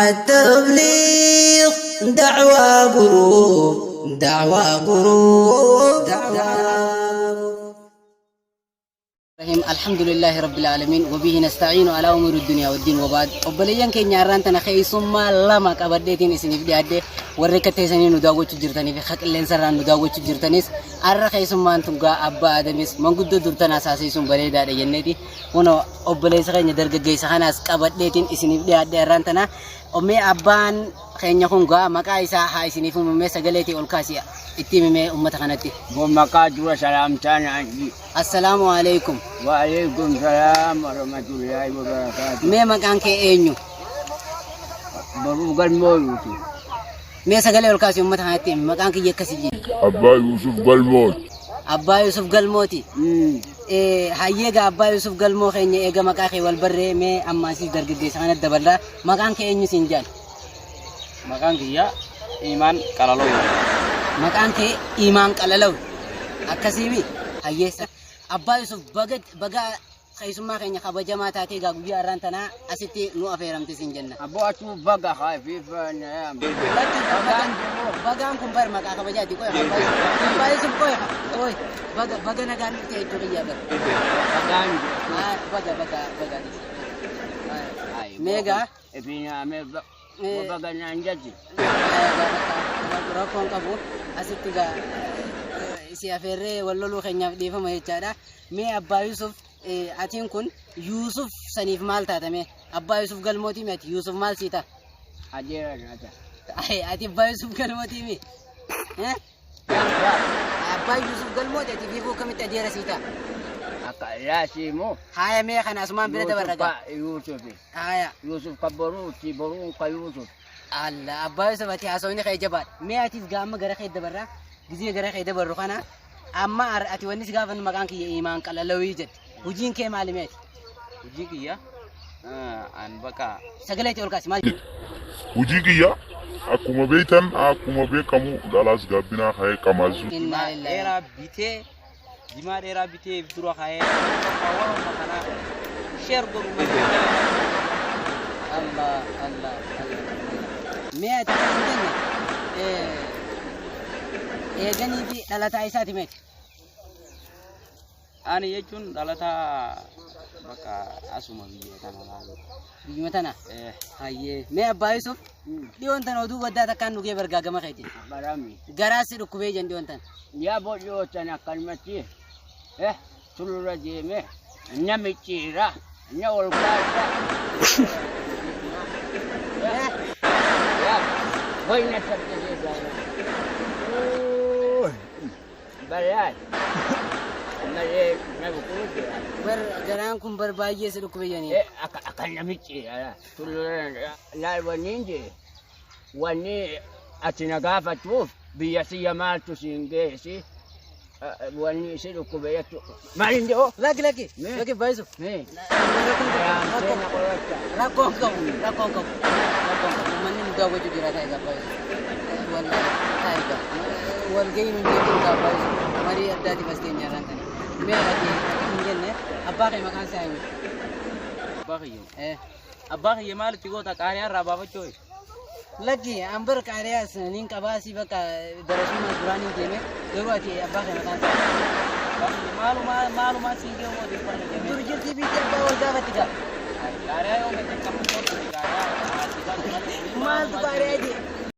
التبليغ دعوة جروب دعوة جروب دعوة. الرحيم الحمد لله رب العالمين وبه نستعين على أمور الدنيا والدين وبعد. Obboleeyyan keenya, har'aan tana keessummaa lama qabadheetiin isiniif dhiyaadhe. Warri akka teessanii nu daawwachuu jirtanii fi qilleensarraan nu daawwachuu jirtanis, har'a keessummaan tun gaa abbaa Adamis manguddoo durtanaa saasisuun bareedaadha jenneeti kunoo obboleessa keenya dargaggeessa kanaas qabadheetiin isiniif dhiyaadhe har'aan tana. Mee abbaan keenya kun gaa maqaa isaa haa isiniif himamee, sagaleetii ol kaasii itti himimee ummata kanatti. Boo, maqaa dura salaamtaa naan. Assalaamu alaikum. Waalaikum salaam warahmatullahi wabarakatuh. Mee maqaan kee eenyu? Boruu Galmoo Yuusuf. Mee sagalee ol kaasii uummata kanatti himi. Maqaan kiyya akkasii jedhi. Abbaa Yuusuf Galmooti. Abbaa Yusuf Galmooti. Hayyee gaa, Abbaa Yusuf Galmoo keenya, eega maqaa kee wal barree, mee amma asii dargaggeessa kanatti daballaa, maqaan kee eenyu siin jaal? Maqaan kiyya Imaan Qalaloo jedhama. Maqaan kee Imaan Qalalaw. Akkasiimi? Hayyeessa. Abbaa Yusuf, baga baga keessummaa keenya kabajamaa taatee egaa guyyaa har'aan tanaa asitti nu afeeramte siin jenna. Aboo, atuu baga haafiif naam. Lakki, bagaan kun bar maqaa kabajaati. Qoy, Abbaa Yusuf. Abbaa Yusuf, qoy qoy, baga baga nagaan dhufte jechuu kiyyaa bar. Bagaan. Ah, baga baga baga. Meegaa. Ifinaamee baga naan jetti. Rakkoon qabu asitti gaa si afeerree wal loluu keenyaaf dhiifama jechaadha. Mee Abbaa Yusuf, atiin kun Yusuf saniif maal taatame? Abbaa Yusuf Galmootii mi ati? Yusuf maal sii ta'a? Ajeera naata. Ati Abbaa Yusuf Galmootii mi? Abbaa Yusuf Galmooti, ati fiiguu akkamitti adeera sii ta'a? Akka laasii moo. Haaya, mee kana asumaan bira dabarra gaa. Yusuf. Haaya. Yusuf ka boruuti, boruun ka Yusuf. Alla, Abbaa Yusuf, ati haasawni kee jabaadha. Mee atis gaama gara kee dabarraa, gizee gara kee dabarru kana amma ati wanni si gaafannu, maqaan kiyya Imaan Qalalawii jette. Hojiin kee maali meeti? Hojii kiyya an bakka Sagalee itti ol kaasi, maal? Hojii kiyya akkuma beektan, akkuma beekamu, dhalaas gaabbinaa ka'ee qamaasuu. Innaa jimaa lillahi. dheeraa bitee, jimaa dheeraa bitee dura ka'ee warra kanaa share godhu malee. Allah Allah Allah. Mee ati kan hin jenne, eeganii fi dhalataa isaati meeti? Ani jechuun dhalataa bakka asuma biyya tana laalu. Biyyuma tana. Eh. Hayyee. Mee Abbaa Yusuf, dhiyoon tana oduu baddaa takkaan nugee bargaa gama keeti. Barami. Garaa si dhukkubee jan dhiyoon tana. Yaa bodhiyootan akkanumatti tulurra deeme na micciira na ol kaasa. Yaa wayna sabbatee gaara. Balaa. Malee na dhukkubuu jira. Bar garaan kun bar baay'ee si dhukkubee janii. Akka akka na micciira tulurra laal wanni hin jee wanni ati na gaafattuuf biyya siyya maaltu siin geessi, wanni si dhukkube jettu maal hin jedhu. Lakki, lakki. Mee? Lakki, Abbaa Yusuf. Mee? Rakkoon na qoracha. Rakkoon qabu, rakkoon qabu, rakkoon qabu. Uummanni nu daawwachuu jira, ta'e Abbaa Yusuf. Wallahi ta'e egaa walgahii nu jechuun Abbaa Yusuf marii addaatiif as keenya irraan tana. Mee ati akka hin jenne, abbaa kee maqaan isaa eenyu? Abbaa kiyya. Eh. Abbaa kiyya maalitti goota, qaariyaa irraa baafachuu? Lakki, an bar qaariyaas nin qabaa, si bakka darasummaa duraan hin deeme, garuu ati abbaa kee maqaan isaa? Abbaa kiyya maalumaa maalumaa siin ga'u odeeffannoo Dur jedhee. jirtii biitti abbaa wal gaafatti gaa. Qaariyaa yoo gadi qabu, qaariyaa. Maaltu qaariyaa jee?